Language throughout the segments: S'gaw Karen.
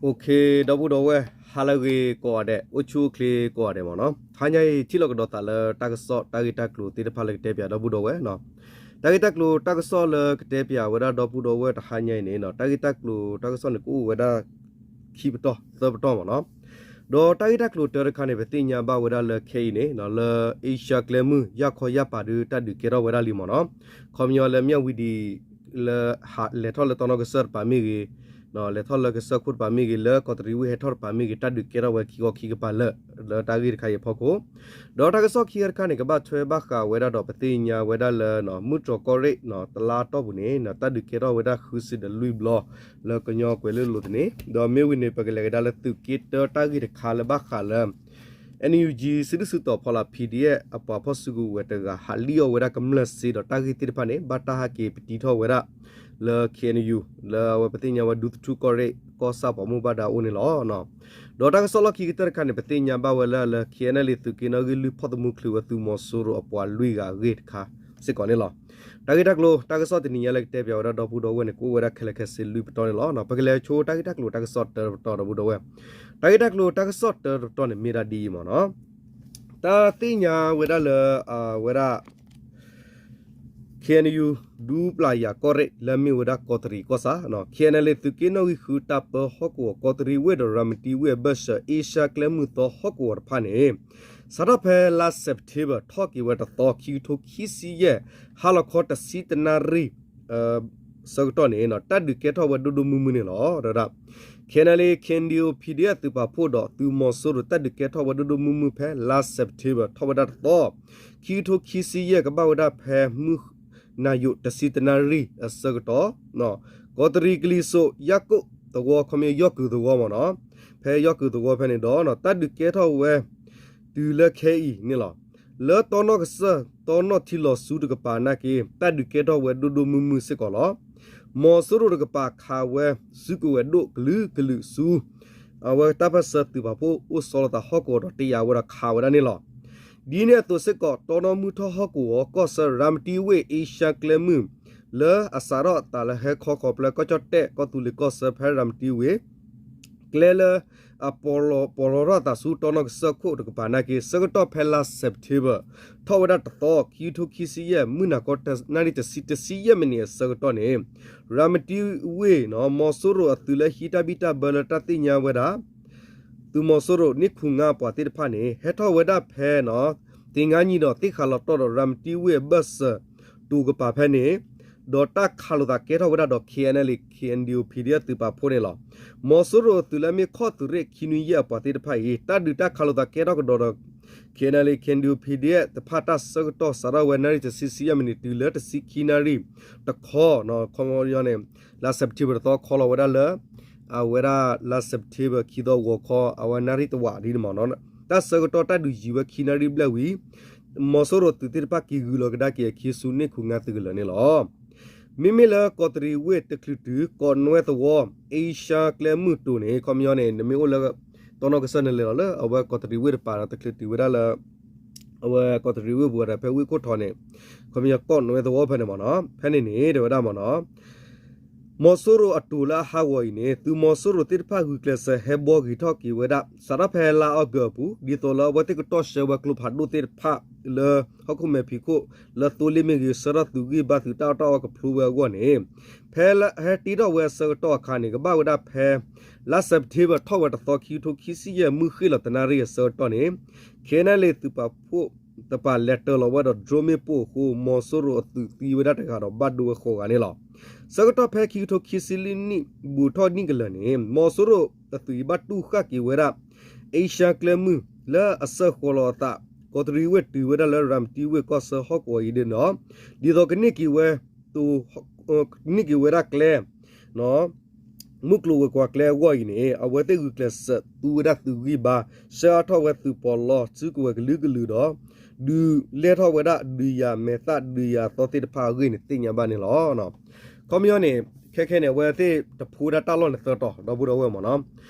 အိၣ်ခ့ ဒီပုၢ်ဒီဝဲၢ် ဟါလၢအဂ့ၤကိးဂၤဒဲး အိၣ်ဆူၣ်အိၣ်ချ့ကိးဂၤဒဲးမ့ၢ်နီၤ, တဟါညါအံၤ ထံၣ်လိာ်ကဒီးသးလၢတၢ်ကစီၣ်တၢ်ဂ့ၢ်တၢ်ကျိၤသ့ၣ်တဖၣ်လၢကတဲပၠးဒီပုၢ်ဒီဝဲၢ်နီၤ, တၢ်ဂ့ၢ်တၢ်ကျိၤတၢ်ကစီၣ်လၢကတဲပၠးဝဲဒၣ်ဒီပုၢ်ဒီဝဲၢ်တဟါညါအံၤန့ၣ်နီၤ, တၢ်ဂ့ၢ်တၢ်ကျိၤတၢ်ကစီၣ်န့ၣ် ကအိၣ်ဝဲဒၣ် ခံပတီၢ်သၢပတီၢ်မ့ၢ်နီၤ, ဒီးတၢ်ဂ့ၢ်တၢ်ကျိၤတၢတခါန့ၣ် ပသ့ၣ်ညါဘၣ်ဝဲဒၣ်လၢခဲအံၤန့ၣ် လၢအ့ရှါကျဲမုၢ် ယၢ်ခီယၢ်ပၤဒုး တၢ်ဒုးကဲထီၣ်ဝဲဒၣ်လံမ့ၢ်နီၤ, ခီပညီလၢမၠၣ်ဝံၤဒံး လၢလဲၤထီၣ်လၢတီနီၣ်ကစၢၢ်တပၤမ့ၢ်ဂ့ၤ, လဲၤထီၣ်လၢကစၢၢ်ခိၣ်တပၤမ့ၢ်ဂ့ၤ, လၢကီးတရံးဝ့ၢ်ဟဲထီၣ်တပၤမ့ၢ်ဂ့ၤ, တၢ်ဒုးကဲထီၣ်ဝဲခံခီခံကပၤလၢာ် လၢတၢ်ဂ့ၢ်တခါအံၤအဖီခိၣ်, ဒီးတၢ်ကစီၣ်ခံခါတခါန့ၣ် ကဘၣ်ထွဲဘၣ်ဃးဝဲဒၣ်ဒီး ပသ့ၣ်ညါဝဲဒၣ်လၢ မုၢ်တြီၤကီၢ်ရ့ၣ် တလါတီၢ်ပူၤန့ၣ် တၢ်ဒုးကဲထီၣ်ဝဲဒၣ်ဃုဆံဒီးလွံၢ်ဘျီ လၢကညီကွဲၤလ့လိၤသန့, ဒီးမ့ၢ်ဝံၤန့ၣ် ပကလဲၤကဒါလၢသုးက့တၢတၢ်ဂ့ၢ်တခါလၢဘၣ်ဃးလၢ NUG စုဒုၣ်စုတီၤဖီလာ် PDF အပှၤဖီၣ်စုကဝဲၤတဂၤ ဟးလံၣ်အီၣ်ဝဲဒၣ်ကမျၢၢ်စ့ဒီးတၢ်ဂ့ၢ်သ့ၣ်တဖၣ်န့ၣ် ဘၣ်တၢ်ဟးက့ၤပတံထီၣ်ဝဲဒၣ် လၢ KNU လၢအဝဲပသ့ၣ်ညါဝဲဒူသထူၣ်ကီၢ်ရ့ၣ် ကီၢ်ဆၣ်ပှၤမိၢ်ဘၣ်ဒါအိၣ်န့ၣ်လီၤ. ဒီးတၢ်ကစီၣ်လီၢ်ခံကတၢၢ်တခါန့ၣ် ပသ့ၣ်ညါဘၣ်ဝဲလၢ လၢ KNLA သုးက့နီၣ်ဂံၢ်လွံၢ်ဖီၣ်သမူချုးဝဲသုးမီၤစိရိၤအပှၤလွံၢ်ဂၤအဂ့ၢ်တခါစ့ၢ်ကီးန့ၣ်လီၤ. တၢ်ဂ့ၢ်တၢ်ကျိၤတၢ်ကစီၣ်တနံၤညါလၢကတဲပၠးဝဲဒၣ်ဒီပုၢ်ဒီဝဲၢ်န့ၣ် ကအိၣ်ဝဲဒၣ်ခဲလၢာ်ခဲဆ့လွံၢ်ပတီၢ်န့ၣ်လီၤ. ပကလဲၤဆိတၢ်ဂ့ၢ်တၢ်ကျိၤတၢ်ကစီၣ်တၢတပတီၢ်ဒီပုၢ်ဒီဝဲၢ်, တၢ်ဂ့ၢ်တၢ်ကျိၤတၢ်ကစီၣ်တၢတပတီၢ်န့ၣ်မ့ၢ်ဒၣ်ဒ်အံၤမ့ၢ်နီၤ, တၢ်သ့ၣ်ညါဝဲဒၣ်လၢ အဝဲဒၣ် KNU ဒူပျၢ်ယၤကီၢ်ရ့ၣ် လၢမ့ၢ်ဝဲဒၣ်ကီးတရံးကီၢ်ဆၣ်, KNLA သုးက့နီၣ်ဂံၢ်ဃုတၢ်ပၢဟီၣ်ကဝီၤကီးတရံးဝ့ၢ်ဒီးရၤမတံဝ့ၢ်အဘၢၣ်စၢၤ အ့ရှါကျဲမုၢ်သီဟီၣ်ကဝီၤတဖၣ်န့ၣ် စးထီၣ်ဖဲလါစဲးပထ့ဘၢၣ်ထီၣ်က့ၤဝဲတသီ ခံကထိခံဆံယဲၢ် ဟါလီၤခီတဆံတနၣ်ရံၣ် ဆၢကတီၢ်န့ၣ် တၢ်ဒုးကဲထီၣ်ဝဲဒိၣ်ဒိၣ်မုၢ်မုၢ်န့ၣ်လီၤ. ဒီး KNLA KNDO PDF သုးပာ်ဖှိၣ်ဒီးသုးမီၤစိရိၤ တၢ်ဒုးကဲထီၣ်ဝဲဒိၣ်ဒိၣ်မုၢ်မုၢ်ဖဲလါစဲးပထ့ဘၢၣ်ထီၣ်ဝဲဒၣ်တသီ ခံကထိခံဆံယဲၢ် ကဘၣ်ဝဲဒၣ်ဖဲမုၢ်နၤယိးတဆံတနၣ်ရံၣ်အဆၢကတီၢ် ကီးတရံးကလံၤစိး ယၢ်ကိၣ်သဝီ ခီပညီယီၢ်ကုာ်သဝီမ့ၢ်နီၤ, ဖဲယီၢ်ကုာ်သဝီဖဲန့ၣ်ဒီး တၢ်ဒုးကဲထီၣ်ဝဲ တုၤလၢခဲအံၤန့ၣ်လီၤ. လၢတီနီၣ်ကစၢၢ် တီနီၣ်ထံလီၤဆူတကပၤနာ်က့ တၢ်ဒုးကဲထီၣ်ဝဲဒိၣ်ဒိၣ်မုၢ်မုၢ်စ့ၢ်ကီးလီၤ. မီၤစိရိၤတကပၤခးဝဲစုကဝဲၤဒိၣ်ကလုာ်ကလုာ်ဆူ အဝဲတၢ်ပၢၢ်ဆၢသုးပာ်ဖှိၣ်အိၣ်ဆီလီၤသးဟီၣ်ကဝီၤဒီးတယာ်ဝဲဒီးခးဝဲဒၣ်န့ၣ်လီၤ. ဒ်န့ၣ်အသိးစ့ၢ်ကီး တီနီၣ်မုၢ်ထီၣ်ဟီၣ်ကဝီၤကီၢ်ဆၢရၤမတံဝ့ၢ်အ့ရှါကျဲမုၢ် လၢအစးထီၣ်အသးလၢဟဲခီဃီၤဖျၢၣ်ကီၢ်ကၠီၣ်တဲၣ်ကီၢ်သူလ့ၤကီၢ်ဆၢဖဲရၤမတံဝ့ၢ် ကျဲလၢ အ ပီၤလီၤထီၣ်အသးဆူတီနီၣ်ကစၢၢ်ခိၣ်တကပၤနာ်က့ ဆၢကတီၢ်ဖဲလါစဲးပထ့ဘၢၣ် ထီၣ်ဝဲဒၣ်တသီ ခံကထိခံဆံယဲၢ် မုၢ်နၤခီတနၣ်ရံၣ်တဆံတဆံယဲၢ်မံးနံးအဆၢကတီၢ်န့ၣ် ရၤမတံဝ့ၢ်နီၤ မီၤစိရိၤအသုးလၢဟံးတၢ်ဘံၣ်တၢ်ဘၢလၢတၢ်သ့ၣ်ညါဝဲဒၣ် သုးမီၤစိရိၤန့ၣ် ခူၣ်ငါပှၤသ့ၣ်တဖၣ်န့ၣ် ဟဲထီၣ်ဝဲဒၣ်ဖဲနီၤ သ့ၣ်ငါနံၤဒီးသ့ၣ်ဃးလီၤတီၢ်ဒီးရၤမတံဝ့ၢ်အဘၢၣ်စၢၤ တိၤကပၤဖဲန့ၣ် ဒီးတၢ်ခးလိာ်သးကဲထီၣ်ဝဲဒၣ်ဒီး KNLA KNDO PDF သုးပာ်ဖှိၣ်န့ၣ်လီၤ. မီၤစိရိၤအသုးလၢမ့ၢ်ခီၣ်သုးရ့ၣ်ခံနွံယဲၢ်အပှၤသ့ၣ်တဖၣ်အံၤ တၢ်ဒုးတၢ်ခးလိာ်သးကဲထီၣ်ကဒီးဒီး KNLA KNDO PDF တဖၣ်တၢ်ဆၢကတီၢ်စးထီၣ်ဝဲနၣ်ရံၣ်တဆံဆံယဲၢ်မံးနံး တုၤလၢတဆံခံနၣ်ရံၣ်တခီ ခီပညီန့ၣ် လါစဲးပထ့ဘၢၣ်တသီခီလီၤဝဲဒၣ်လၢ အဝဲဒၣ်လါစဲးပထ့ဘၢၣ်ခံသီဂီၤခီ အဝဲနၣ်ရံၣ်တဝာ်ဒ်န့ၣ်မ့ၢ်နီၤ. တၢ်ဆၢကတီၢ်တၢ်ဒုးယံၤဝဲခံနၣ်ရံၣ်ဘျဲၣ်ဝံၤ မီၤစိရိၤသုးသ့ၣ်တဖၣ်က့ၤဂုၤလီၤကဒါက့ၤအခံဆူန့ၣ်ခူၣ်ငါသုးကလၢၤန့ၣ်လီၤ. မ့မ့ၢ်လၢကီးတရံးဝ့ၢ်တချုးတုၤ ကီးနွဲသဝီ အ့ရှါကျဲမုၢ်တိၤန့ၣ် ခီပညီန့ၣ် နမ့ၢ်အိၣ်လၢ တီနီၣ်ကစၢၢ်နလဲၤလီၤလၢ အဝဲကီးတရံးဝ့ၢ်တပၤနီၤ တချုးတုၤဝဲဒၣ်လၢ အဝဲကီးတရံးဝ့ၢ်ပူၤဝဲဒၣ်ဖဲဝ့ၢ်ခိၣ်ထီးန့ၣ် ခီပညီကီးနွဲသဝီဖဲန့ၣ်မ့ၢ်နီၤ ဖဲန့ၣ်န့ၣ် တဲဝဲဒၣ်မ့ၢ်နီၤ မီၤစိရိၤအတိၤလၢအဟးဂီၤအံၤန့ၣ် သုးမီၤစိရိၤသ့ၣ်တဖၣ်ဂုာ်ကျဲးစၢးဟဲဘှီဂ့ၤထီၣ်က့ၤဝဲဒၣ် စးထီၣ်ဖဲလါအီကူးအပူၤ ဒ်သိးလၢအဝဲသ့ၣ်ကတီၢ်ဆှၢဝဲကျိဖးဒိၣ်သ့ၣ်တဖၣ်လၢဟီၣ်ခိၣ်မဲာ်ဖံးခိၣ် လၢသိလ့ၣ်မ့ၢ်ဂ့ၤ ဆှၢထီၣ်သုးဂံၢ်ဘါသုးတၢ်အီၣ်တၢ်အီကဖျိဝဲအဂီၢ်န့ၣ် ဖဲဟဲတ့ထီၣ်ဝဲအဆၢကတီၢ်အခါန့ၣ် ကဘၣ်ဝဲဒၣ်ဖဲ လါစဲးပထ့ဘၢၣ်ထီၣ်ဝဲတသီ ခံကထိခံဆံယဲၢ် မုၢ်ဃ့ၢ်လီၤတနၣ်ရံၣ်အဆၢကတီၢ်န့ၣ် KNLA သုးပာ်ဖှိၣ်တပၤလဲၤတၢၤလီၤဝဲဒီး drone မ့ၣ်ပိၢ်အဃိ မီၤစိရိၤအသုးသံဝဲဒၣ်တဂၤဒီးဘၣ်ဒိဝဲဃိးဂၤန့ၣ်လီၤ. ဆၢကတီၢ်ဖဲခံကထိခံဆံလွံၢ်နံၣ် ဘူးထီၣ်နံၣ်ကလၢာ်န့ၣ် မီၤစိရိၤအသုးအံၤဘၣ်တူၢ်ဃာ်က့ၤဝဲဒၣ် အ့ရှါကျဲမုၢ် လၢအစၢဃီၤလီၤအသး ကီးတရံးဝ့ၢ်တုၤဝဲဒၣ်လၢရၤမတံဝ့ၢ်ကီၢ်ဆၢဟီၣ်ကဝီၤအံၤဒီး ဒ်သိးကန့ၢ်က့ၤဝဲ ကန့ၢ်က့ၤဝဲဒၣ်ကျဲ မုၢ်ကျိၤဝဲၤကွာ်ကျဲအဂီၢ်အံၤန့ၣ် အဝဲသ့ၣ်ဂုာ်ကျဲးစၢးသူဝဲဒၣ်သုးဂံၢ်ဘါ ဆှၢအါထီၣ်ဝဲသုးပီးလီ စုကဝဲၤကလုာ်ကလုာ်ဒီး ဒုးလဲၢ်ထီၣ်ဝဲဒၣ်ဒုးယၤမဲာ်သၣ်ဒုးယၤအသီသ့ၣ်တဖၣ်အဂ့ၢ်န့ၣ် သ့ၣ်ညါဘၣ်န့ၣ်လီၤ. ခီပညီန့ၣ် ခဲခဲန့ၣ် အဝဲသ့ၣ်တဖိဒၣ်တၢ်လီၢ်န့ၣ်သၢတီၤ ဒီပုၢ်ဒီဝဲၢ်မ့ၢ်နီၤ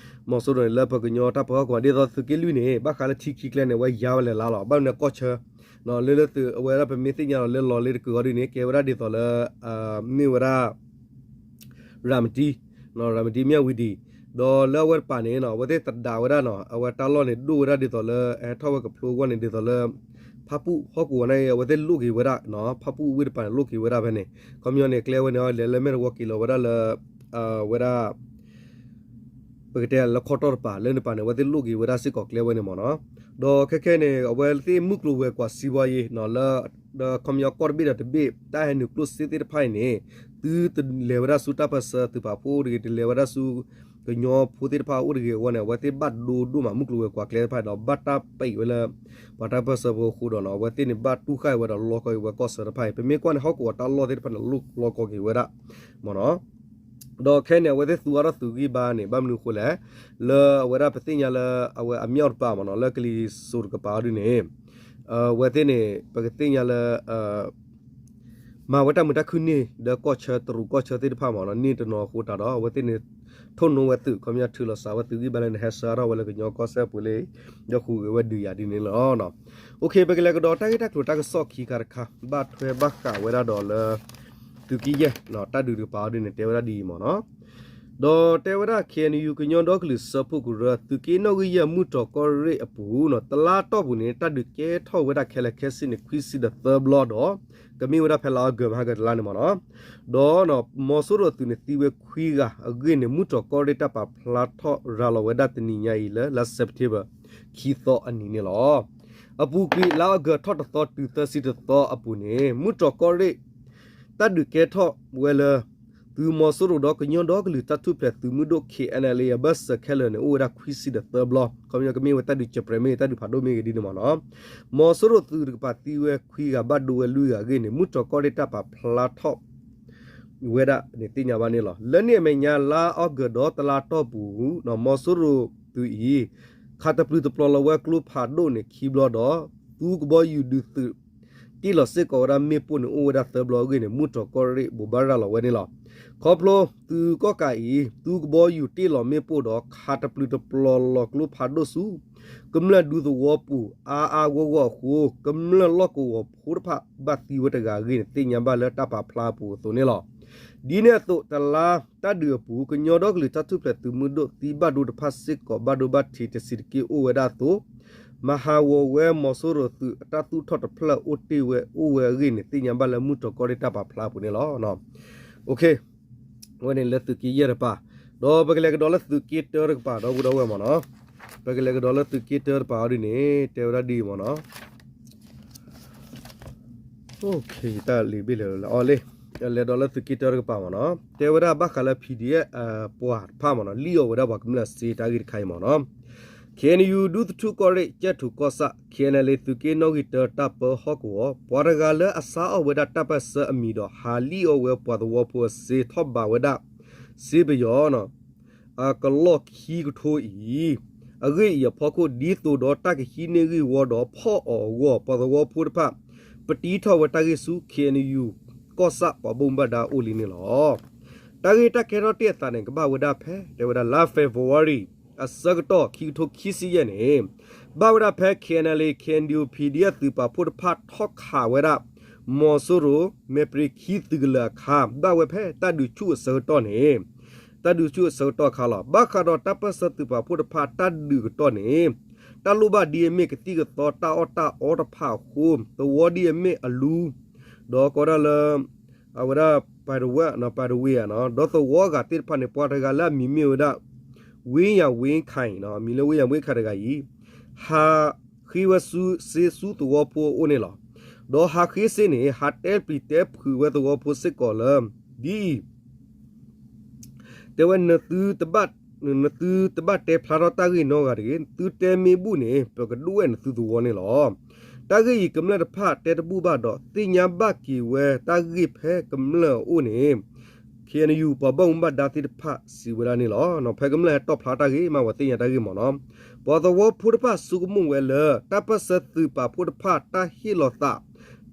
မီၤစိရိၤန့ၣ် လၢပှၤကညီတၢ်ပၢဟီၣ်ကဝီၤ ဒ်သိးသုးက့လွံၢ်န့ၣ် ဘၣ်ဃးလၢထံခံကျဲန့ၣ် အဝဲယါဝဲလဲၤလါလီၤ. ဘၣ်မနုၤကီၢ်ဆၢ လၢလၢသုးအဝဲဒၣ်ပမ့ၢ်သ့ၣ်ညါလီၤလၢလီၤလ့တကုာ်အီၤဒ်န့ၣ် ကဲဝဲဒၣ်ဒ်သိးလၢ မ့ၢ်ဝဲဒၣ် ရၤမတံ ရၤမတံမၠၣ်ဝံၤဒံး ဒီးလၢအဝဲတပၤန့ၣ်နီၤ အဝဲသ့ၣ်သဒးဝဲဒၣ်နီၤ အဝဲတၢ်လီၢ်န့ၣ် ဒိၣ်ဝဲဒၣ်ဒ်သိးလၢ အဟဲထီၣ်ဝဲကဖျိအဂီၢ်န့ၣ် ဒ်သိးလၢ ဖၣ်ပူၣ်ဟီၣ်ကဝီၤန့ၣ် အဝဲသ့ၣ်လိၣ်က့ၤဝဲဒၣ်နီၤ ဖၣ်ပူၣ်ဝ့ၢ်တပၤန့ၣ် လိၣ်က့ၤဝဲဒၣ်ဖဲန့ၣ် ခီပညီန့ၣ် ကျဲဝဲန့ၣ် လဲၤလၢမဲၢ်တဝီက့ၤလီၤဝဲဒၣ်လၢ ဝဲဒၣ် ပကတဲလၢခီတီၢ်တပၤ လၢန့ၣ်တပၤန့ၣ် အဝဲသ့ၣ်လိၣ်က့ၤဝဲဒၣ်စ့ၢ်ကီးကျဲဝဲန့ၣ်မ့ၢ်နီၤ. ဒီးခဲခဲန့ၣ် အဝဲသ့ၣ်မုၢ်ကျိၤဝဲၤကွာ်စံးဘီယ့ၤနီၤ လၢ ဒီးခီပညီကီၢ်တဘ့ၣ်ဒီးတဘ့ၣ် တၢ်ဟဲနုာ်ကျိၣ်စ့သ့ၣ်တဖၣ်အံၤန့ၣ် သုတလဲၤဝဲဒၣ်ဆူတၢ်ပၢၢ်ဆၢသုးပာ်ဖှိၣ်အိၣ်တဂ့ၤ တလဲၤဝဲဒၣ်ဆူ ကညီဖိသ့ၣ်တဖၣ်အိၣ်တဂ့ၤအဂီၢ်န့ၣ် အဝဲသ့ၣ်ဘၣ်ဒိဒိၣ်မး မုၢ်ကျိၤဝဲၤကွာ်ကျဲတဖၣ်ဒီး ဘၣ်တၢ်ပံးဝဲလၢ ပှၤတၢ်ပၢၢ်ဆၢဖိအဃိဒီးနီၤ အဝဲသ့ၣ်န့ၣ် ဘၣ်တူၢ်ဃာ်ဝဲဒီးလီၤကီဝဲကီၢ်ဆၢတဖၣ်အံၤ ပမ့ၢ်ကွၢ်န့ၣ် ဟီၣ်ကဝီၤတၢ်လီၢ်သ့ၣ်တဖၣ်န့ၣ် လီၤကီက့ၤဝဲဒၣ်မ့ၢ်နီၤ. ဒီးခဲန့ၣ် အဝဲသ့ၣ်သူအါထီၣ်သုးဂံၢ်ဘါန့ၣ် ဘၣ်မနုၤအဃိလဲၣ်, လၢအဝဲဒၣ်ပသ့ၣ်ညါလၢ အဝဲအမြောက်တပၤမ့ၢ်နီၤ လၢကလံၤစိးတကပၤအီၤဒ်န့ၣ် အဝဲသ့ၣ်န့ၣ် ပကသ့ၣ်ညါလၢ မၤဝဲတၢ်မုာ်တၢ်ခုၣ်န့ၢ် ဒီးကီၢ်ဆၢတရူးကီၢ်ဆၢသ့ၣ်တဖၣ်မ့ၢ်နီၤ န့ၢ်တနီၤအဃိတးဒီး အဝဲသ့ၣ်န့ၣ် ထိၣ်နိဝဲသုး ခီပညီထုးလီၤစးဝဲသုးဂံၢ်ဘါလၢနဟဲဆှၢထီၣ်ဝဲလၢကညီကီၢ်စဲၣ်ပူၤလံ ဒီးဟူးဂဲၤဝဲဒုးယၤဒ်န့ၣ်လီၤ. ပကလဲၤကဒီးတၢ်ဂ့ၢ်တၢ်ကျိၤတၢ်ကစီၣ်ခံခါတခါ ဘၣ်ထွဲဘၣ်ဃးဝဲဒၣ်ဒီးလၢ သုးက့ယဲၢ် တၢ်ဒုးတကပၤအီၤဒ်န့ၣ် တဲဝဲဒၣ်ဒ်အံၤမ့ၢ်နီၤ. ဒီးတဲဝဲဒၣ် ခ့ၣ်အဲၣ်ယူၣ် ကညီဒီကလုာ်စၢဖှိၣ်ကရၢ သုးက့နီၣ်ဂံၢ်ယဲၢ် မုၢ်တြီၢ်ကီၢ်ရ့ၣ်အပူၤ တလါတီၢ်ပူၤန့ၣ် တၢ်ဒုးကဲထီၣ်ဝဲဒၣ်ခဲလၢာ်ခဲဆ့န့ၣ် ခွံဆံဒီးသၢဘျီဒီး ကမ့ၢ်ဝဲဒၣ်ဖဲလါအီကူးမဟါကတလါန့ၣ်မ့ၢ်နီၤ. ဒီး မီၤစိရိၤသုးန့ၣ်သံဝဲခွံဂၤအဂ့ၢ်န့ၣ် မုၢ်တြီၢ်ကီၢ်ရ့ၣ်တၢ်ပာ်ဖျါထီၣ်ရၤလီၤဝဲဒၣ်တနံၤညါအံၤလၢ လါစဲးပထ့ဘၢၣ် ခံသီအနံၤန့ၣ်လီၤ. အပူၤကွံာ်လါအီကူးထီၣ်တသီတုၤသၢဆံတသီအပူၤန့ၣ် မုၢ်တြီၢ်ကီၢ်ရ့ၣ် တၢ်ဒုးကဲထီၣ်ဝဲလၢ သုးမီၤစိရိၤဒီးကညီဒီကလုာ်တၢ်ထူၣ်ဖျဲးသုးမုၢ်ဒိၣ် ခ့ၣ်အဲၣ်ယူၣ် အဘၢၣ်စၢၤခဲလၢာ်န့ၣ် အိၣ်ဝဲဒၣ်ခွံဆံဒီးသၢဘျီ ခီပညီကမ့ၢ်ဝဲတၢ်ဒုးစဲးပြဲးမ့ၢ်ဂ့ၤ တၢ်ဒုးဖးဒိၣ်မ့ၢ်ဂ့ၤဒ်န့ၣ်မ့ၢ်နီၤ. မီၤစိရိၤသုးတကပၤသံဝဲခွံဂၤ ဘၣ်ဒိဝဲလွံၢ်ဂၤအဂ့ၢ်န့ၣ် မုၢ်တြီၢ်ကီၢ်ရ့ၣ်တၢ်ပာ်ဖျါထီၣ် ဝဲဒၣ်န့ၣ်သ့ၣ်ညါဘၣ်န့ၣ်လီၤ. လၢန့ၣ်အမဲာ်ညါလါအီကူးဒီးတလါတီၢ်ပူၤ မီၤစိရိၤသုးအံၤ ခးတပျုာ်တပျီၤလီၤဝဲကျိဖးဒိၣ်န့ၣ်ခံဘျီဒီး သူကဘီယူၤဒုးသုး တ့ၢ်လီၤစ့ၢ်ကီးဝဲဒၣ်မ့ၣ်ပိၢ်န့ၣ် အိၣ်ဝဲဒၣ်သၢဘျီအဂ့ၢ်န့ၣ် မုၢ်တြီၢ်ကီၢ်ရ့ၣ်ဘိးဘၣ်ရၤလီၤဝဲန့ၣ်လီၤ. ခီဖျိသုးကီၣ်ကးအံၤ သူကဘီယူၤတ့ၢ်လီၤမ့ၣ်ပိၢ်ဒီး ခးတပျုာ်တပျီၤလီၤကျိဖးဒိၣ်ဆူ ကမျၢၢ်ဒူသဝီပူၤအါအါဂီၢ်ဂီၢ်အဃိ ကမျၢၢ်လီၢ်ကဝီၤဖိတဖၣ်ဘၣ်သံဝဲတဂၤအဂ့ၢ်န့ၣ် သ့ၣ်ညါဘၣ်လၢတၢ်ပာ်ဖျါအပူၤအသိးန့ၣ်လီၤ. ဒ်န့ၣ်အသိး တလါတၢ်ဒုးအပူၤ ကညီဒီကလုာ်တၢ်ထူၣ်ဖျဲးသုးမုၢ်ဒိၣ်သံဘၣ်ဒိတဖၣ်စ့ၢ်ကီး ဘၣ်ဒိဘၣ်ထံးတဆံးတက့ၢ်အိၣ်ဝဲဒၣ်အသိး မၤဟးဂီၤဝဲမီၤစိရိၤသုးအတၢ်သူၣ်ထီၣ်တဖျၢၣ်အိၣ်တ့ၢ်ဝဲအိၣ်ဝဲအဂ့ၢ်န့ၣ် သ့ၣ်ညါဘၣ်လၢမုၢ်တြီၢ်ကီၢ်ရ့ၣ်တၢ်ပာ်ဖျါအပူၤန့ၣ်လီၤ. အဝဲန့ၣ်လၢသုးက့ယဲၢ်တပၤ, ဒီးပကလဲၤကဒီးလၢသုးက့တၢတကပၤ ဒီပုၢ်ဒီဝဲၢ်မ့ၢ်နီၤ, ပကလဲၤကဒီးလၢသုးက့တၢတပၤအီၤဒ်န့ၣ် တဲဝဲဒၣ်ဒ်အံၤမ့ၢ်နီၤ, တၢ်လံာ်ဘ့ၣ်လဲၤလီၤလၢအီၤလံ, လဲၤဒီးလၢသုးက့တၢတကပၤမ့ၢ်နီၤ, တဲဝဲဒၣ်ဘၣ်ဃးလၢ PDF ပှၤတဖၣ်မ့ၢ်နီၤ လံၣ်အီၣ်ဝဲဒၣ်ပှၤကမျၢၢ်စ့တၢ်ဂ့ၢ်တခါအံၤမ့ၢ်နီၤ, KNU ဒူသထူၣ်ကီၢ်ရ့ၣ် ကၠဲၣ်ထူၣ်ကီၢ်ဆၣ် KNLA သုးက့နီၣ်ဂံၢ်တၢတၢ်ပၢဟီၣ်ကဝီၤ ပှၤတဂၤလၢအဆါအီၣ်ဝဲဒၣ်တၢ်ပၢၢ်ဆၢအမံၤဒီးဟးလံၣ်အီၣ်ဝဲပှၤသဝီဖိအစ့ထီၣ်ဘးဝဲဒၣ် စ့ပယီၤ အကလီၢ်ခံကထိအံၤ, အဂ့ၢ်အံၤအဖီခိၣ် ဒ်သိးဒီးတၢ်ကဟံးန့ၢ်ဂံၢ်ဝီဒီးဖီၣ်အီၣ်အဂီၢ် ပှၤသဝီဖိတဖၣ် ပတံထီၣ်ဝဲတၢ်ဂ့ၢ်ဆူ KNU ကီၢ်ဆၣ်ပှၤဘၣ်မူဘၣ်ဒါအအိၣ်လံန့ၣ်လီၤ. တၢ်ဂ့ၢ်တၢ်ကဲထီၣ်တ့ၢ်အသးန့ၣ် ကဘၣ်ဝဲဒၣ်ဖဲ တဲဝဲဒၣ်လါ February အဆၢကတီၢ်ခံကထိခံဆံယဲၢ်န့ၣ် ဘၣ်ဝဲဒၣ်ဖဲ KNLA KNDO PDF သုးပာ်ဖှိၣ်တဖၣ်ထီၣ်ခးဝဲဒၣ် မီၤစိရိၤ မဲာ်ပြံခံသုးကလၢၤအခါ ဘၣ်ဝဲဖဲတၢ်ဒုးဆူၣ်အဆၢကတီၢ်န့ၣ် တၢ်ဒုးဆူၣ်အဆၢကတီၢ်အခါလီၤ. ဘၣ်ဃးဒီးတၢ်ပၢၢ်ဆၢသုးပာ်ဖှိၣ်တဖၣ်တၢ်ဒုးကတီၢ်န့ၣ် တၢ်လိၣ်ဘၣ်ဒ်အမ့ၢ်ကသံၣ်ကသီတၢ်အီၣ်တၢ်အီတဖၣ်အဃိ သဝီဒ်အမ့ၢ်အလူ ဒီးကိးဒၣ်လၢ အဝဲဒၣ် ပၤတဝဲၢ် ပၤတဝဲၢ်ဧါနီၤ ဒီးသဝီအဂၤသ့ၣ်တဖၣ်န့ၣ် ပှၤတဂၤလၢအမံၤမ့ၢ်ဝဲဒၣ် ဝ့ယၤဝ့ခါအံၤ အမံၤလၢဝ့ယၤဝ့ခါတဂၤအံၤ ဟးဃ့ဝဲစ့ဆူသဝီဖိအအိၣ်န့ၣ်လီၤ. ဒီးဟးဃ့စ့န့ၣ် ဟးတဲပျံၤတဲဖုးဝဲသဝီဖိစ့ၢ်ကီးလၢ ဒ်အံၤ တဲဝဲ နသုတဘၣ်တဲဖျါထီၣ်တၢ်ဂ့ၢ်နီတဂၤတဂ့ၤ, သုတဲမ့ၢ်ဘူၣ်န့ၣ် ပကဒွဲၣ်နသုသဝီန့ၣ်လီၤ. တၢ်ဂ့ၢ်အံၤ ကမျၢၢ်တဖၣ်တဲတဘူၣ်ဘၣ်ဒီး သ့ၣ်ညါဘၣ်က့ၤဝဲတၢ်ဂ့ၢ်ဖဲကမျၢၢ်အအိၣ်န့ၣ် KNU ပှၤဘၣ်မူဘၣ်ဒါသ့ၣ်တဖၣ်စံးဝဲဒၣ်န့ၣ်လီၤ. ဖဲကမျၢၢ်ဟဲတီၣ်ဖျါတၢ်ဂ့ၢ် မ့ၢ်ဝဲသ့ၣ်ညါတၢ်ဂ့ၢ်မ့ၢ်နီၤ, ပှၤသဝီဖိတဖၣ်ဆိကမိၣ်ဝဲလၢ တၢ်ပၢၢ်ဆၢသုးပာ်ဖှိၣ်တဖၣ်တၢ်ဟ့ၣ်လီၤသး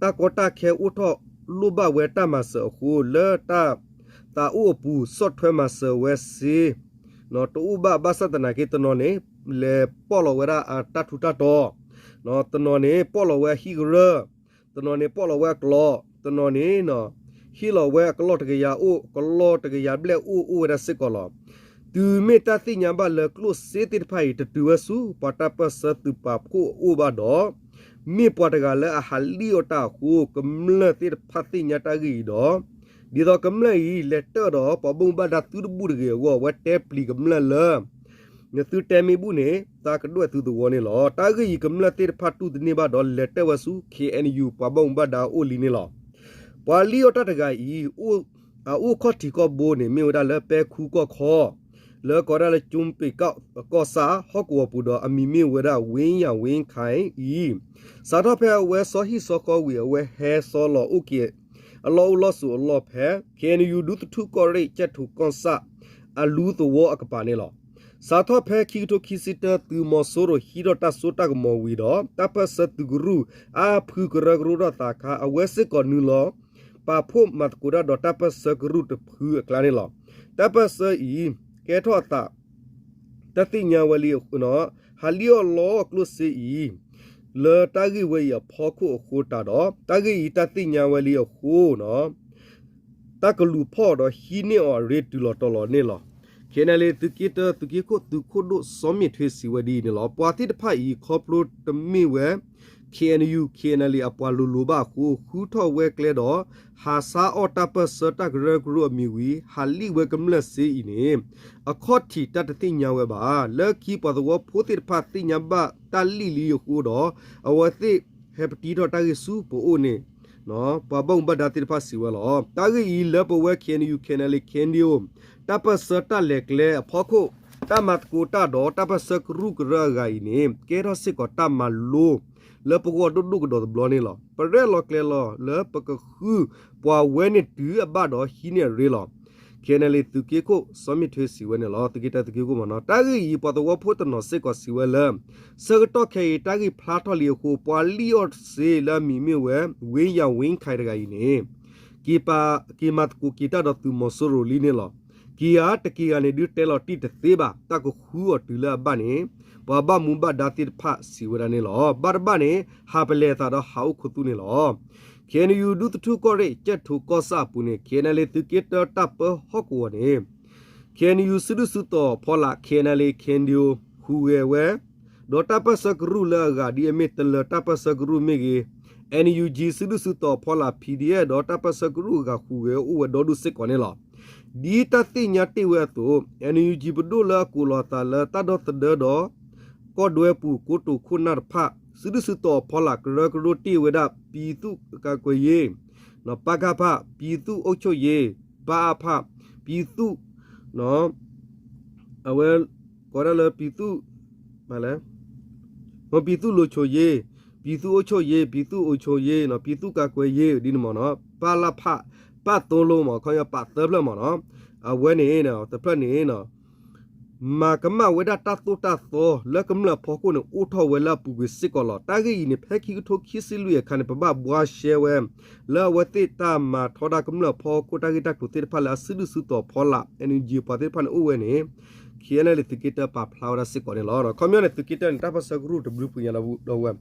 တၢ်ကီတၢ်ခဲအိၣ်ထီၣ်လိၣ်ဘၣ်ဝဲတၢ်မၤစၢၤအဃိ လၢတၢ်သးအိၣ်အပူၤ ဆီၣ်ထွဲမၤစၢၤဝဲစ့ တအိၣ်ဘၣ်ဘၣ်ဆၣ်သနာ်က့ တနီၤန့ၣ် လဲၤပီၣ်လီၤဝဲဒၣ်အတၢ်ထူးတၢ်တီၤ, တနီၤန့ၣ် ပီၣ်လီၤဝဲအဟံၣ်ကရၢၢ်, တနီၤန့ၣ် ပီၣ်လီၤဝဲအကျီ, တနီၤန့ၣ် ဟ့ၣ်လီၤဝဲအကလီၢ်တကယၤအိၣ်, ကလီၢ်တကယၤဘျဲၣ်အိၣ် အိၣ်ဝဲဒၣ်စ့ၢ်ကီးလီၤ. တုၤမ့ၢ်တၢ်သ့ၣ်ညါဘၣ်လၢကျိၣ်စ့သ့ၣ်တဖၣ်အံၤ တတုၤဝဲဆူ ပှၤတၢ်ပၢၢ်ဆၢသုးပာ်ဖှိၣ်အအိၣ်ဘၣ်ဒီး မ့ၢ်ပှၤတဂၤလၢအဟးလံၣ်အီၣ်တၢ်အဃိ ကမျၢၢ်သ့ၣ်တဖၣ်သ့ၣ်ညါတၢ်ဂ့ၢ်အံၤဒီး ဒ်သိးကမျၢၢ်အံၤ လဲၤတၢၣ်ဒီးပှၤဘၣ်မူဘၣ်ဒါသုတဘူၣ်တဂ့ၤအဂီၢ် အဝဲတဲပျံၤကမျၢၢ်လၢ နသုတဲမ့ၢ်ဘူၣ်န့ၣ် သးကဒွဲၣ်သုသဝီန့ၣ်လီၤ. တၢ်ဂ့ၢ်အံၤ ကမျၢၢ်သ့ၣ်တဖၣ်တူၢ်တန့ၢ်ဘၣ်ဒီး လဲၤတၢၣ်ဝဲဆူ ခ့ၣ်အဲၣ်ယူၣ် ပှၤဘၣ်မူဘၣ်ဒါအအိၣ်လံန့ၣ်လီၤ. ပှၤလံၣ်အီၣ်တၢ်တဂၤအံၤ အအိၣ်ခီၣ်ထံးခီၣ်ဘိန့ၣ် မ့ၢ်ဝဲဒၣ်လၢပဲခူကီၢ်ခီ လၢကိးဒၣ်လၢ ကၠူပ့ၤကီၢ်ဆၣ် ဟီၣ်ကဝီၤပူၤဒီး အမံၤမ့ၢ်ဝဲဒၣ် ဝ့ယၣ်ဝ့ခါအံၤ စးထီၣ်ဖဲအဝဲစီၤဟံၣ်စီၤဃီဝံၤ အဝဲဟဲစီၤလီၤအိၣ်က့ၤ အလီၢ်အိၣ်လီၢ်ဆိးအလီၢ်ဖဲ ခ့ၣ်အဲၣ်ယူၣ် ဒူသထူၣ်ကီၢ်ရ့ၣ် ကၠဲၣ်ထိၣ်ကီၢ်ဆၣ် အလူသဝီအကပၤန့ၣ်လီၤ. စးထီၣ်ဖဲခံကထိခံဆံတၢ သုးမီၤစိရိၤဟံးထီၣ်တၢ်စိတၢ်ကမီၤဝံၤဒီး တၢ်ပၢၢ်ဆၢသုးကရူၢ် အါဖုကရၢကရိထီၣ်သးခါ အဝဲစ့ၢ်ကီးနုာ်လီၤ ပာ်ဖှိၣ်မၤသကိးတၢ်ဒီးတၢ်ပၢၢ်ဆၢကရူၢ်တဖုအကျါန့ၣ်လီၤ. တၢ်ပၢၢ်ဆၢအံၤ ကဲထီၣ်အသး တၢ်သ့ၣ်ညါဝဲလံ ဟးလံၣ်အီၣ်လီကျိၣ်စ့အံၤ လၢတၢ်ဂ့ၢ်ဝဲအံၤအဖီခိၣ်အဃိတၢ်ဒီး တၢ်ဂ့ၢ်အံၤ တၢ်သ့ၣ်ညါဝဲလံအဃိ တၢ်ကလူၤဖီၣ်ဒီးဟံးန့ၢ်အီၤအရ့တုၤလီၤတီၤလီၤန့ၣ်လီၤ. ခ့ၣ်အဲၣ်ယူၣ် သုးက့တၢ သုးက့ခိၣ် သုးခိၣ်ဒိၣ် စီၤမ့ၣ်ထွ့စံးဝဲဒ်အံၤန့ၣ်လီၤ. ပှၤသ့ၣ်တဖၣ်အံၤ ခီဖျိတမ့ၢ်ဝဲ ခ့ၣ်အဲၣ်ယူၣ် ခ့ၣ်အဲၣ်ယူၣ် အပှၤလိၤလိၤဘၣ်အဃိ ဃုထီၣ်ဝဲကျဲဒီး ဟးဆါအီၣ်တၢ်ပၢၢ်ဆၢတၢ်ကရၢကရိအမံၤဝံၤ ဟးလံၣ်ဝဲကမျၢၢ်စ့အံၤန့ၣ် အခီၣ်ထံးတၢ်တသ့ၣ်ညါဝဲဘၣ်. လၢခံပှၤသဝီဖိသ့ၣ်တဖၣ်သ့ၣ်ညါဘၣ်တၢ်လံၣ်လံအဃိဒီး အဝဲသ့ၣ်ဟဲပတံထီၣ်တၢ်ဂ့ၢ်ဆူပအိၣ်န့ၣ် ပှၤဘၣ်မူဘၣ်ဒါသ့ၣ်တဖၣ်စံးဝဲလီၤ. တၢ်ဂ့ၢ်အံၤ လၢပဝဲ ခ့ၣ်အဲၣ်ယူၣ် ခ့ၣ်အဲၣ်ယူၣ် တၢ်ပၢၢ်ဆၢတၢ်လဲၤကျဲအဖီခိၣ် တၢ်မၤသကိးတၢ်ဒီးတၢ်ပၢၢ်ဆၢကရူၢ်ကရၢအဂၤအံၤန့ၣ် ကဲထီၣ်စ့ၢ်ကီးတၢ်မၤလိ လၢပဂီၢ်ဒိၣ်ဒိၣ်ကဒီးတဘျီန့ၣ်လီၤ. ပရဲၣ်လီၤကျဲၤလီၤလၢပကဃုပှၤဝဲန့ၣ်တုၤအဘၣ်ဒီးဟံးန့ၢ်အရ့လီၤ. ခ့ၣ်အဲၣ်ယူၣ် သုးက့ခိၣ်စီၤမ့ၣ်ထွ့စံးဝဲန့ၣ်လီၤ. သုးက့တၢ သုးက့ခိၣ်မ့ၢ်နီၤ တၢ်ဂ့ၢ်အံၤ ပှၤသဝီဖိတနီၤစ့ၢ်ကီးစံးဝဲလၢ ဆၢကတီၢ်ခဲအံၤ တၢ်ဂ့ၢ်ဖျါထီၣ်လံအဃိ ပှၤလံၣ်အီၣ်စ့လၢအမံၤမ့ၢ်ဝဲ ဝ့ယၣ်ဝ့ခါတဂၤအံၤန့ၣ် က့ၤမၤသကိးက့ၤတၢ်ဒီးသုးမီၤစိရိၤလံန့ၣ်လီၤ. က့ၤဧါ တက့ၤဧါန့ၣ် ဒုးတဲလီၤတံၢ်တသ့ဘၣ်. တၢ်ကဃုအီၤတုၤလၢအဘၣ်န့ၣ် ပှၤဘၣ်မူဘၣ်ဒါသ့ၣ်တဖၣ်စံးဝဲဒၣ်န့ၣ်လီၤ. ဘၣ်တဘၣ်န့ၣ် ဟးပလဲၤသးဒီးဟးအိၣ်ခိးသူန့ၣ်လီၤ. ခ့ၣ်အဲၣ်ယူၣ် ဒူသထူၣ်ကီၢ်ရ့ၣ် ကၠဲၣ်ထိၣ်ကီၢ်ဆၣ်အပူၤန့ၣ် ခ့ၣ်အဲၣ်ယူၣ် သုးက့တၢတၢ်ပၢဟီၣ်ကဝီၤန့ၣ် ခ့ၣ်အဲၣ်ယူၣ် စုဒုၣ်စုတီၤဖီလာ် ခ့ၣ်အဲၣ်ယူၣ် ခ့ၣ်အဲၣ်ယူၣ် ဟူးဂဲၤဝဲ ဒီးတၢ်ပၢၢ်ဆၢကရူၢ်လၢအဂၤ ဒ်အမ့ၢ်တလၢၤတၢ်ပၢၢ်ဆၢကရူၢ်မ့ၢ်ဂ့ၤ, အန်ယူၣ်ကၠံ စုဒုၣ်စုတီၤဖီလာ် ပီၣ်ဒံၣ်အ့ၣ် ဒီးတၢ်ပၢၢ်ဆၢကရူၢ်အဂၤဟူးဂဲၤအိၣ်ဝဲဒီဒူၣ်စ့ၢ်ကီးန့ၣ်လီၤ. ဒ်တၢ်သ့ၣ်ညါတ့ၢ်ဝဲအသိး အန်ယူၣ်ကၠံ ပဒိၣ်လၢအကိးလီၤအသးလၢတၢ်ဒီသဒၢဒီး ကီၢ်ဒွဲပူၤ ကိတိာ်ခိၣ်နၢ်တဖၣ် စုဒုၣ်စုတီၤဖီလာ် ကရၢကရိတ့ၢ်ဝဲဒၣ် ပြည်သူ့ကာကွယ်ရေး ပကဖ ပြည်သူ့အုပ်ချုပ်ရေး ပအဖ ပြည်သူ့ အဝဲ ကိးဒၣ်လၢ ပြည်သူ့ ပြည်သူ့လုံခြုံရေး ပြည်သူ့အုပ်ချုပ်ရေး ပြည်သူ့အုပ်ချုပ်ရေး ပြည်သူ့ကာကွယ်ရေး ဒ်န့ၣ်မ့ၢ်နီၤ ပလဖ ပသုံးလုံးမ့ၢ် ခီပညီ ပသၢဖျၢၣ်မ့ၢ်နီၤ အဝဲန့ၣ် တဖျၢၣ်န့ၣ် မၤကမၣ်ဝဲဒၣ်တၢ်သိၣ်တၢ်သီလၢကမျၢၢ်ဖီခိၣ်န့ၣ် အိၣ်ထီၣ်ဝဲလၢအပူၤကွံာ်စ့ၢ်ကီးလီၤ. တၢ်ဂ့ၢ်အံၤန့ၣ် ဖဲခံကထိခံဆံလွံၢ်အခါန့ၣ် ပဘၣ်ဘှါရှဲဝဲ လၢအဝဲသ့ၣ်တၢ်မၤထီဒါကမျၢၢ်ဖီခိၣ်တၢ်ဂ့ၢ်တၢ်ကျိၤသ့ၣ်တဖၣ်လၢအစုဒုၣ်စုတီၤဖီလာ် အန်ယူၣ်ကၠံ ပှၤသ့ၣ်တဖၣ်န့ၣ်အိၣ်ဝဲန့ၣ် ခ့ၣ်အဲၣ်ယူၣ် သုးက့တၢ်ပာ်ဖျါဝဲဒၣ်စ့ၢ်ကီးန့ၣ်လီၤ. ခီပညီန့ၣ် သုးက့တၢ်န့ၣ် တၢ်ပၢၢ်ဆၢကရူၢ်တဘျုးပူၤညါဒီးဝဲ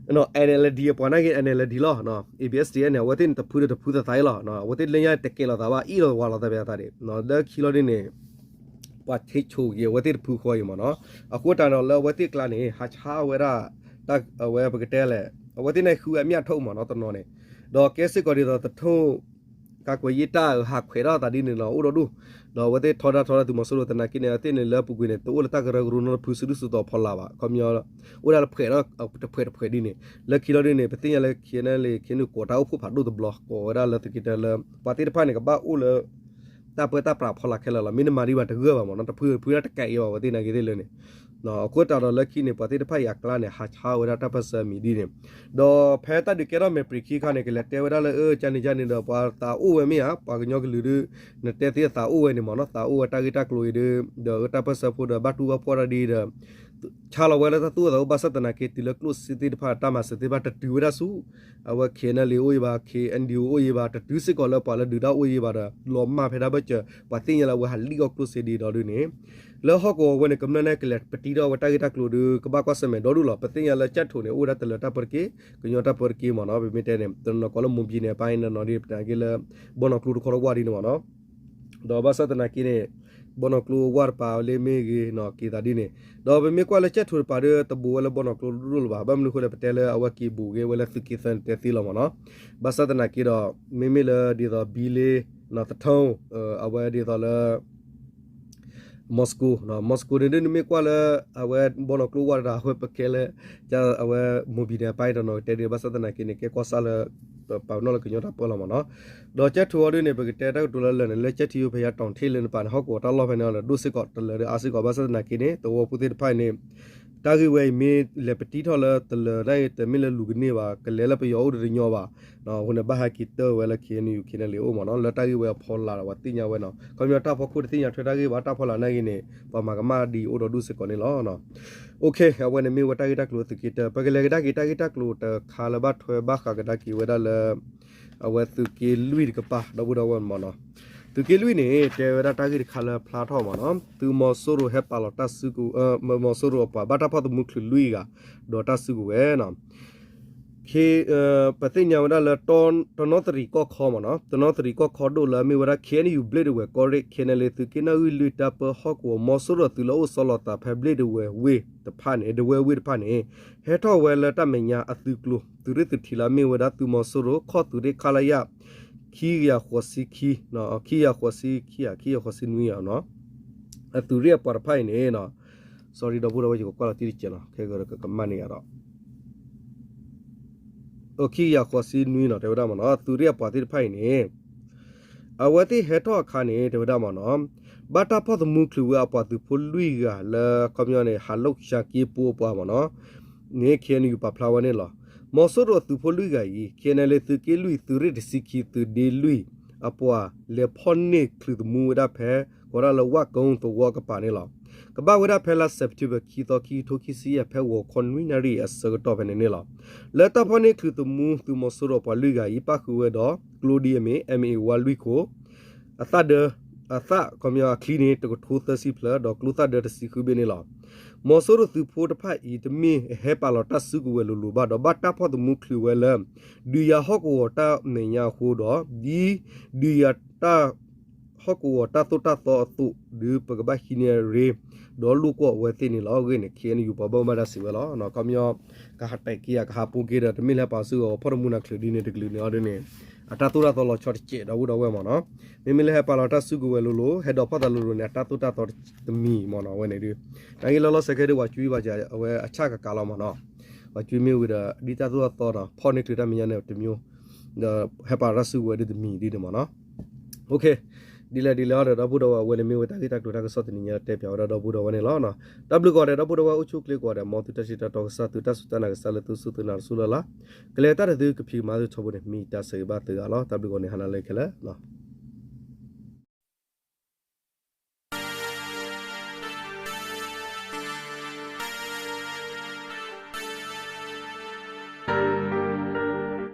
အန်အယ်လ်ဒီ အပှၤနာ်က့ အန်အယ်လ်ဒီ လီၤ. အ့ဘံၣ်အ့ဘံၣ်န့ၣ် အဝဲသ့ၣ်န့ၣ်တဖုဒီးတဖုသးသးအံၤလီၤ. အဝဲသ့ၣ်လၢညါတကဲလီၤသးဘၣ် အ့ၣ်လိာ်ဝးလိာ်သးဘၣ်သးဒံး လၢခံလီၤဒ်န့ၣ် ပှၤထံဆိၣ်ဂ့ၤအဝဲသ့ၣ်တဖုဃီအံၤမ့ၢ်နီၤ. အဃိတၢ်ဒီးလၢအဝဲသ့ၣ်ကျါန့ၣ် ဟးဆါဝဲဒၣ် အဝဲပကတဲလဲၣ် အဝဲသ့ၣ်န့ၣ်ဃုအမြတ်ထုတ်မ့ၢ်နီၤ တနီၤန့ၣ် ဒီးကဲစ့ၢ်ကီးဒ်သိး တထိၣ် ကာကွယ်ရေးတပ် ဟးခွဲးထီၣ်သးဒ်န့ၣ်လီၤ အိၣ်ဒီဒူၣ် ဒီးအဝဲသ့ၣ်ထီဒါထီဒါသုးမီၤစိရိၤသနာ်က့န့ၣ် အဝဲသ့ၣ်န့ၣ်လၢအပူၤကွံာ်န့ၣ် တအိၣ်လၢတၢ်ကရၢကရိနီတဖု စုဒုၣ်စုတီၤဖီလာ်ဘၣ် ခီပညီ အိၣ်ဒၣ်လၢဖှဲးဒီးတဖှဲးတဖှဲးဒ်န့ၣ် လၢခံလီၤဒ်န့ၣ် ပသ့ၣ်ညါလၢ ခ့ၣ်အဲၣ်ယူၣ် ခ့ၣ်အဲၣ်ယူၣ် ကိးတၢ်အိၣ်ဖှိၣ်ဖးဒိၣ်တဘျီ ကိးဝဲဒၣ်လၢသုးက့တၢလၢ ပှၤသ့ၣ်တဖၣ်န့ၣ် ကဘၣ်အိၣ်လၢ တၢ်ပၢတၢ်ပြးဖီလာ်ခဲလၢာ်လီၤ. မ့ၢ်နမၤဒံးဘၣ်တဂၢၢ်ဘၣ်မ့ၢ်နီၤ တဖုတဖုတၢ်တကးအံၤဘၣ် အဝဲသ့ၣ်နာ်က့သ့ၣ်လၢန့ၣ် အဃိတၢ်ဒီးလၢခံန့ၣ် ပှၤသ့ၣ်တဖၣ်အံၤအကျါန့ၣ် ဟးဆါဝဲဒၣ်တၢ်ပၢၢ်ဆၢအမံၤဒ်န့ၣ် ဒီးဖဲတၢ်ဒုးကဲထီၣ်မဲာ်ပြံၤခံခါန့ၣ် ကလဲၤတဲဝဲဒၣ်လၢ အၢ ကန့ၣ်ကန့ၣ်ဒီး ပှၤသးအိၣ်ဝဲမ့ၢ်ဧါ ပှၤကညီကလုာ်ဒုး နတဲသ့သးအိၣ်ဝဲန့ၣ်မ့ၢ်နီၤ သးအိၣ်ဝဲတၢ်ဂ့ၢ်တၢ်ကျိၤအံၤဒီး ဒီးတၢ်ပၢၢ်ဆၢဖိဒီး ဘၣ်တူၢ်ဘၣ်ဖှီၣ်တၢ်ဒ်ဒီး ဆါလီၤဝဲလၢတၢ်သူၣ်အိၣ်သးအိၣ် ဘၣ်ဆၣ်သနာ်က့ တုၤလၢကျိၣ်စ့သ့ၣ်တဖၣ် တၢ်မၤစၢၤသ့ၣ်တဖၣ် တတုၤဝဲဒၣ်ဆူ အဝဲ ခ့ၣ်အဲၣ်ယူၣ် အိၣ်အံၤဘၣ် ခ့ၣ်အဲၣ်ယူၣ် အိၣ်အံၤဘၣ် တတုၤစ့ၢ်ကီးလၢပှၤလၢဒုးတၢ်အိၣ်အံၤဘၣ်ဒီး လီၤမၢ်ဖဲဒၣ်ဘၢၣ်စၢၤ ပှၤသ့ၣ်ညါလၢအဝဲဟးလံၣ်အီၣ်ကျိၣ်စ့ဒ်ဒီးဒ်န့ၣ် လၢဟီၣ်ကဝီၤဝဲန့ၣ် ကမျၢၢ်န့ၣ် ကလဲၤပတံထီၣ်ဝဲတၢ်ဂ့ၢ်တၢ်ကျိၤဒီး ကဘၣ်ကွၢ်ဆၢၣ်မဲာ်ဒီဒူၣ်လီၤ. ပသ့ၣ်ညါလၢကၠဲၣ်ထိၣ်န့ၣ် အိၣ်ဝဲဒၣ်တလၢၤတၢ်ပၢတက့ၢ် ကညီတၢ်ပၢတက့ၢ်မ့ၢ်နီၤ ပမ့ၢ်တဲန့ၣ် တနီၤနီၤကိးလၢ မွန်ပြည်နယ်ပိုင်း နီၤနီၤဒ်ပတၢ်က့လၢ ဘီနီၢ်ကျိတခီတဝၢ်ဒ်န့ၣ်မ့ၢ်နီၤ ဒီးဘၣ်ဆၣ်သနာ်က့န့ၣ် ဘီနီၢ်ကျိဝါတပၤလၢမ့ၢ်ဂ့ၤနီၤ က့ၤသးဒ်န့ၣ်, ဒီးပမ့ၢ်ကွၢ်လၢကၠဲၣ်ထူးတပၤဒီး တဘူးဝဲလၢဘီနီၢ်ကျိဒိၣ်လၢၤဘၣ်. ဘၣ်မနုၤအဃိလဲၣ် ပတဲလၢအဝဲက့ၤဘူးက့ၤဝဲလၢသုးက့သၢန့ၣ်တဲသ့လီၤမ့ၢ်နီၤ. ဘၣ်ဆၣ်သနာ်က့ဒီး မ့မ့ၢ်လၢဒ်သိးဘံလ့ သထူ အဝဲဒ်သိးလၢ မီၤစကိ, မီၤစကိန့ၣ်ဒ်နမ့ၢ်ကွၢ်လၢ အဝဲဘီနီၢ်ကျိဝါတပၤ အဝဲပကဲလၢ အဝဲ မိၢ်ဘံန့ၣ်အပၢ်တနီၤကတဲဒ် ဘၣ်ဆၣ်သနာ်က့န့ၣ် ကဲကီၢ်ဆၣ်လၢ ပပာ်ပနီၣ်လၢကညီတၢ်ပၢလီၤမ့ၢ်နီၤ. ဒီးကၠဲၣ်ထူးအီၤဒ်န့ၣ် ပကတဲတၢ်ကတိၤလၢလၢာ်န့ၣ် လၢကၠဲၣ်ထူးယိဖဲယါတီၣ်ထ့လၢနပၤန့ၣ် ဟီၣ်ကဝီၤတၢ်လီၢ်ဖဲန့ၣ်အီၤဒီး ဒိၣ်စ့ၢ်ကီး တလၢာ်ဒီးအါစ့ၢ်ကီး ဘၣ်ဆၣ်သနာ်က့န့ၣ် သဝီဖိသ့ၣ်တဖၣ်အံၤန့ၣ် တၢ်ဂ့ၢ်ဝဲအံၤမ့ၢ်လဲၤပတံထီၣ်လၢတလၢာ်န့ၣ် တမ့ၢ်လၢလူၤကန့ၢ်ဘၣ် ကလဲၤလၢပယီၤအိၣ်ဒီးတညီဘၣ်. အဃိန့ၣ် ဘၣ်ဟဲက့ၤတၢၢ်ဝဲလၢ KNU KNLA အိၣ်မ့ၢ်နီၤ လၢတၢ်ဂ့ၢ်ဝဲအဖီလာ်ဒီး ပှၤသ့ၣ်ညါဝဲနီၤ ခီပညီတၢ်ဖီခိၣ်တသ့ၣ်ညါထွဲတၢ်ဂ့ၢ်ဘၣ် တၢ်ဖီလာ်နာ်က့န့ၣ် ပှၤမၤကမၣ်ဒ်အံၤအိၣ်ဒီးဒိၣ်စ့ၢ်ကီးန့ၣ်လီၤ. အဝဲန့ၣ်မ့ၢ်ဝဲတၢ်ဂ့ၢ်တၢ်ကျိၤသုးက့တၢ ပကလဲၤကဒါက့ၤတၢ်ဂ့ၢ်တၢ်ကျိၤတခါလၢဘၣ်ထွဲဘၣ်ဃးကဒါက့ၤဝဲဒၣ်လၢ အဝဲသုးက့လွံၢ်တကပၤ ဒီပုၢ်ဒီဝဲၢ်မ့ၢ်နီၤ. သုးက့လွံၢ်န့ၣ် တဲဝဲဒၣ်တၢ်ဂ့ၢ်တခါလၢဖျါထီၣ်မ့ၢ်နီၤ သုးမီၤစိရိၤဟဲပာ်လီၤတၢ်စုကဝဲၤ မီၤစိရိၤအပှၤဘၣ်တၢ်ဖီၣ်သမူချုးလွံၢ်ဂၤ ဒီးတၢ်စုကဝဲၤနီၤ ပသ့ၣ်ညါဝဲဒၣ်လၢ တနီသရံၣ်ကီၢ်ခီမ့ၢ်နီၤ တနီသရံၣ်ကီၢ်ခီဒိၣ်လၢအမ့ၢ်ဝဲဒၣ် KNU ဘျ့ဒဝဲၢ်ကီၢ်ရ့ၣ် KNLA သုးက့နၢ်အုၣ်လွံၢ်တၢ်ပၢဟီၣ်ကဝီၤ မီၤစိရိၤသုးလၢအိၣ်ဆီလီၤသးဖဲဘျ့ဒဝဲၢ်ဝ့ၢ်တဖၣ်န့ၣ် ဒဝဲၢ်ဝ့ၢ်တဖၣ်န့ၣ် ဟဲထီၣ်ဝဲလၢတၢ်မဲာ်ညါအသုးကျိၤ သုးရ့ၣ်သုးထံးလၢအမ့ၢ်ဝဲဒၣ်သုးမီၤစိရိၤ ခီၣ်သုးရ့ၣ် ခလရ ခံကယၤဃိးဆံခံ ခံကယၤဃိးဆံခံ ခံကယၤဃိးဆံနွံဧါနီၤ အသုးရ့ၣ်အပှၤတဖၣ်အံၤန့ၣ် sorry ဒီပုၢ်ဒီဝဲၢ် ယကကွၢ်လီၤတံၢ်တစဲးလီၤ ခဲကကမၣ်န့ၢ်ယၤဒီး ခံကယၤဃိးဆံနွံနီၤ တဲဝဲဒၣ်မ့ၢ်နီၤ သုးရ့ၣ်အပှၤသ့ၣ်တဖၣ်အံၤန့ၣ် အဝဲသ့ၣ်ဟဲထီၣ်အခါန့ၣ် တဲဝဲဒၣ်မ့ၢ်နီၤ ဘၣ်တၢ်ဖီၣ်သမူချုးဝဲအပှၤသုးဖိလွံၢ်ဂၤလၢ ခီပညီန့ၣ် ဟးလိာ်ကၠါက့ပိအပှၤမ့ၢ်နီၤ န့ၣ် KNU ပာ်ဖျါဝဲန့ၣ်လီၤ. မီၤစိရိၤသုးဖိလွံၢ်ဂၤအံၤ KNLA သုးက့လွံၢ် သုးရ့ၣ်တဆံခံ သုးဒ့လွံၢ် အပှၤလဲၤဖီၣ်န့ၢ်ချုးသမူဝဲဒၣ်ဖဲ ကိးဒၣ်လၢဝၣ်ကိသဝီကပၤန့ၣ်လီၤ. ကဘၣ်ဝဲဒၣ်ဖဲလါစဲးပထ့ဘၢၣ် ခံသီ ခံကထိခံဆံယဲၢ် ဖဲဂီၤခီနွံနၣ်ရံၣ်အဆၢကတီၢ်ဖဲန့ၣ်န့ၣ်လီၤ. လၢတၢ်ဖီၣ်န့ၢ်ချုးသမူ သုးမီၤစိရိၤပှၤလွံၢ်ဂၤအံၤ ပၣ်ဃုာ်ဝဲဒီး ကျိဒ်အမ့ၢ် MA one လွံၢ်ခိၣ် အသၣ်ဒၢ အသၣ် ခီပညီအချံန့ၣ် တကထိသၢဆံဖျၢၣ် ဒီးကျိသၣ်ဒၢတဆံဃုဘ့ၣ်န့ၣ်လီၤ. မီၤစိရိၤသုးဖိတဖၣ်အံၤ တမ့ၢ်ဟဲပာ်လီၤတၢ်စုကဝဲၤလိၤလိၤဘၣ် ဒီးဘၣ်တၢ်ဖီၣ်သမူချုးဝဲလၢ ဒုးယၤဟီၣ်ကဝီၤတၢ်မဲာ်ညါအဃိဒီး ဒ် ဒုးယၤတၢ် ဟီၣ်ကဝီၤတၢ်သိၣ်တၢ်သီအသိး ဒုးပကဘၣ်ဟံးန့ၢ်ရ့ ဒီးလိာ်ကွီၢ်အဝဲသ့ၣ်န့ၣ်လီၤ. အဂ့ၢ်န့ၣ် KNU ပှၤဘၣ်မူဘၣ်ဒါစံးဝဲလီၤ. ခီပညီ ကဟးတဲာ်က့ၤယၤ ကဟးပိာ်က့ၤဒီး တမ့ၢ်လၢပာ်စုကဝဲၤဖီၣ်သမူနၤချုးဒ်န့ၣ် တကလုာ်န့ၣ်အီၤဒ်န့ၣ် အတၢ်သိၣ်တၢ်သီလီၤဆီတစဲး ဒီပုၢ်ဒီဝဲၢ်မ့ၢ်နီၤ. မ့မ့ၢ်လၢဟဲပာ်လီၤတၢ်စုကဝဲၤလိၤလိၤ ဟဲဒိးဖီၣ်သးလိၤလိၤန့ၣ် အတၢ်သိၣ်တၢ်သီတမံၤမ့ၢ်နီၤ အဝဲန့ၣ်ဒုး နာ်က့လၢလီၤစဲးခဲဒုး ပှၤကွံဘၣ်စၢၤ အဝဲအဆၣ်ကကးလီၤမ့ၢ်နီၤ. ပှၤကွံမ့ၢ်ဝံၤဒီး ဒ်တၢ်သိၣ်တၢ်သီနီၤ ဖီၣ်န့ၢ်ချုးတၢ်မဲာ်ညါန့ၣ်တမျိုး ဒီးဟဲပာ်လီၤတၢ်စုကဝဲၤဒ်တမံၤဒ်န့ၣ်မ့ၢ်နီၤ. ဒ်လဲၣ်ဒ်လဲၣ်အီၤဒီး ဒီပုၢ်ဒီဝဲၢ် အဝဲန့ၣ်မ့ၢ်ဝဲတၢ်ဂ့ၢ်တၢ်ကျိၤတၢ်ကစီၣ်တနံၤညါ တဲပၠးဝဲဒၣ်ဒီပုၢ်ဒီဝဲၢ်န့ၣ်လီၤ. တၢ်ဘျုးကိးဂၤဒဲး ဒီပုၢ်ဒီဝဲၢ် အိၣ်ဆူၣ်အိၣ်ချ့ကိးဂၤဒဲး မ်သုတၢ်စံးတၢ်တီကစၢ် သုတၢ်စူၢ်တၢ်နာ်ကစၢ်လၢသုစူၢ်သုနာ်တစူၢ်လၢ်လၢ် ကလဲၤတၢ်ဒီးသုကဖံးကမၤသုထီဘိန့ၣ် မ့ၢ်တၢ်ဆၢဂ့ၤဘၣ်သုဂၤလီၤ. တၢ်ဘျုးကိးဂၤဒဲး ဟါနၤလၢခဲလၢာ်